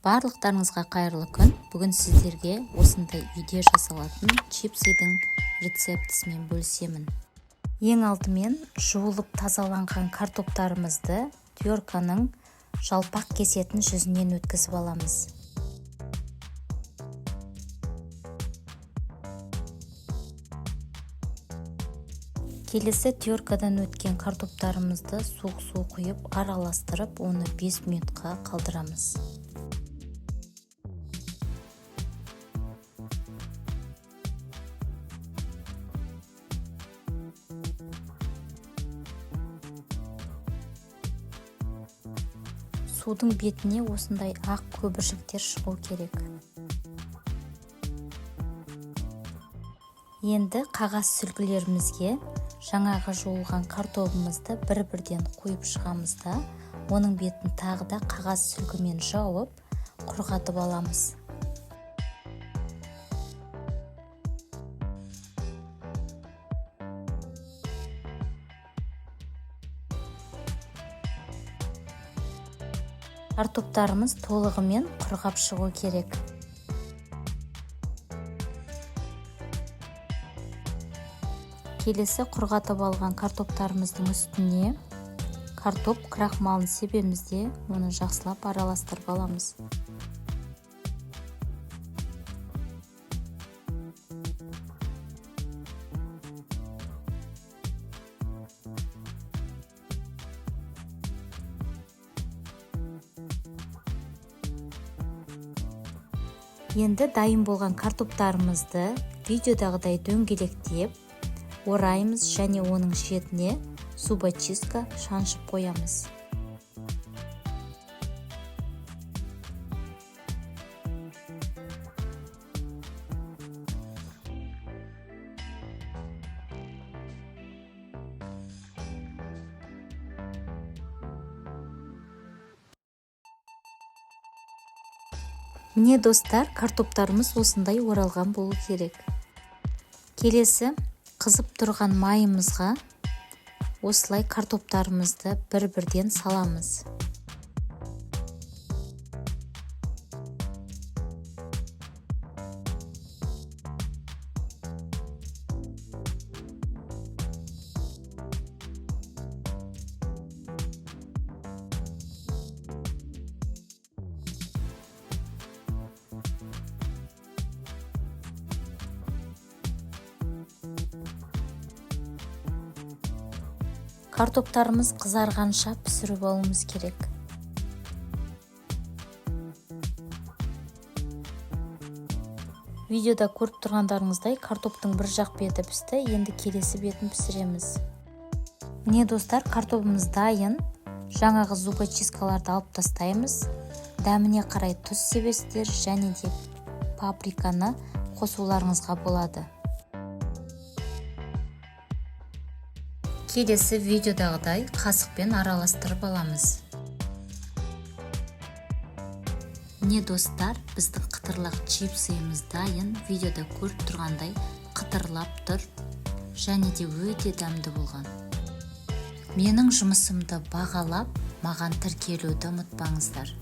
Барлықтарыңызға қайырлы күн! Бүгін сіздерге осындай үйде жасалатын чипсидің рецептісімен бөлісемін. Ең алдымен жуылып тазаланған картоптарымызды терканың жалпақ кесетін жүзінен өткізіп аламыз. Келесі теркадан өткен картоптарымызды суық су құйып араластырып, оны 5 минутқа қалдырамыз. Судың бетіне осындай ақ көбіршіктер шығу керек. Енді қағаз сүлгілерімізге жаңағы жуылған картобымызды бір-бірден қойып шығамыз да, оның бетін тағы да қағаз сүлгімен жауып, құрғатып аламыз. Картоптарымыз толығымен құрғап шығу керек. Келесі құрғатып алған картоптарымыздың үстіне картоп крахмалын себеміз де, оны жақсылап араластырып аламыз. Енді дайын болған картоптарымызды видеодағыдай дөңгелектеп ораймыз және оның шетіне зубочистка шаншып қоямыз. Міне, достар, картоптарымыз осындай оралған болу керек. Келесі қызып тұрған майымызға осылай картоптарымызды бір-бірден саламыз. Картоптарымыз қызарғанша пісіріп алуымыз керек. Видеода көріп тұрғандарыңыздай, картоптың бір жақ беті пісті, енді келесі бетін пісіреміз. Міне, достар, картобымыз дайын. Жаңағы зубочисткаларды алып тастаймыз. Дәміне қарай тұз себесіздер және де паприканы қосуларыңызға болады. Келесі видеодағыдай қасықпен араластырып аламыз. Міне, достар, біздің қытырлақ чипсымыз дайын. Видеода көріп тұрғандай қытырлап тұр және де өте дәмді болған. Менің жұмысымды бағалап, маған тіркелуді ұмытпаңыздар.